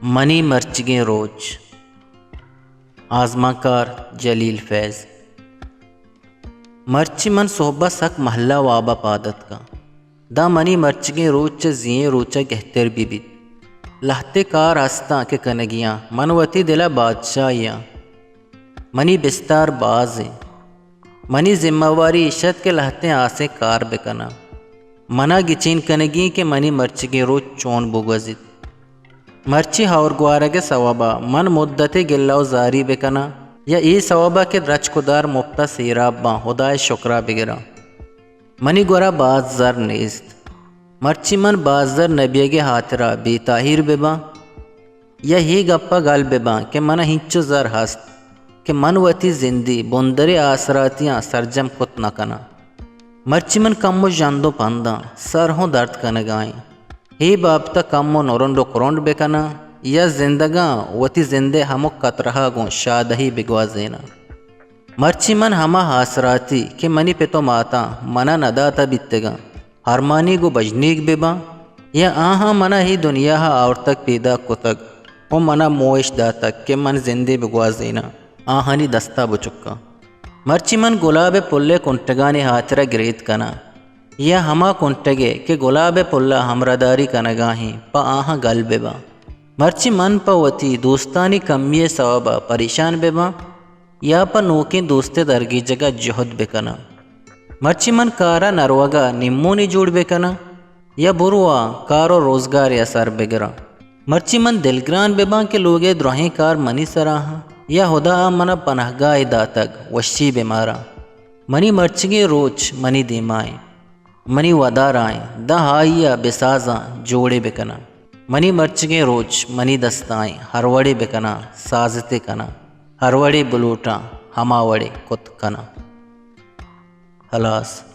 منی مرچگیں روچ۔ آزمانکار جلیل فیض۔ مرچی من سہب ءَ سک مہلہ واب ءَ پاد اتکاں۔ داں منی مرچگیں روچ چہ زیئیں روچ ءَ گہتر بہ بیت۔ لہتے کار ہستاں کہ کنگی آں۔ من وتی دل ءَ بادشاہے آں۔ منی بستار باز انت۔ منی ذمہ واری ایش ات کہ لہتیں آسیں کار بکناں۔ منا گچین کنگی انت کہ منی مرچگیں روچ چون بگوزیت۔ مرچی ہور گوارگ ءِ سوب ءَ من مدتے گلہ و زاری بکناں یا اے سوب ءَ کہ درچک و دار مپت ءَ سیراب باں، ہدا ءِ شکر ءَ بگراں۔ منی گورا باز زر نیست۔ مرچی من باز زر نہ بیگ ءِ ہاترا بے تاہیر بباں یا اے گپ ءَ گل بباں کہ من ءَ ہنچو زر ہست کہ من وتی زندی بندریں آسراتیاں سرجم کت نہ کناں۔ مرچی من کمو ژند و پنداں، سر ہوں درد کنگا انت۔ اے بابت ءَ کمو نرنڈ و کرنڈ بکناں یا زندگاں وتی زند ءِ ہمک کترہ ءَ گوں شادہی بگوازیناں۔ مرچی من ہما آسراتی کہ منی پت و ماتاں منا نداتہ بیتگاں، ہرمانی گوں بژنیگ بباں یا آہاں منا اے دنیا ءَ آورتگ پیداک کتگ و منا موہ اش داتگ کہ من زندے بگوازیناں، آہانی دستا بچکاں۔ مرچی من گلاب ءِ پل ءِ کنٹگانی ہاترا گریت کناں یا ہما کنٹگے کہ گلاب ءِ پل ءَ ہمراہداری کنگا ایں، پہ آہاں گل بباں۔ مرچی من پہ وتی دوستانی کمی ءِ سوب ءَ پریشان بباں یا پہ نوکیں دوست ءِ درگیجگ ءَ جہد بکناں۔ مرچی من کار ءَ نہ روگ ءَ نیمونی جوڑ بکناں یا برواں کار و روزگارے ءَ سر بگراں۔ مرچی من دلگران بباں کہ لوگ ءِ درہیں کار منی سرا انت یا ہدا ءَ منا پناہگاہے داتگ، وشی بماراں۔ منی مرچگیں روچ منی دیما انت۔ منی ودارا انت، داں آئی ءَ بسازاں، جوڑے بکناں۔ منی مرچگیں روچ منی دستا انت، ہر وڑے بکناں، سازتے کناں، ہر وڑے بلوٹاں، ہما وڑے کت کناں۔ ہلاس۔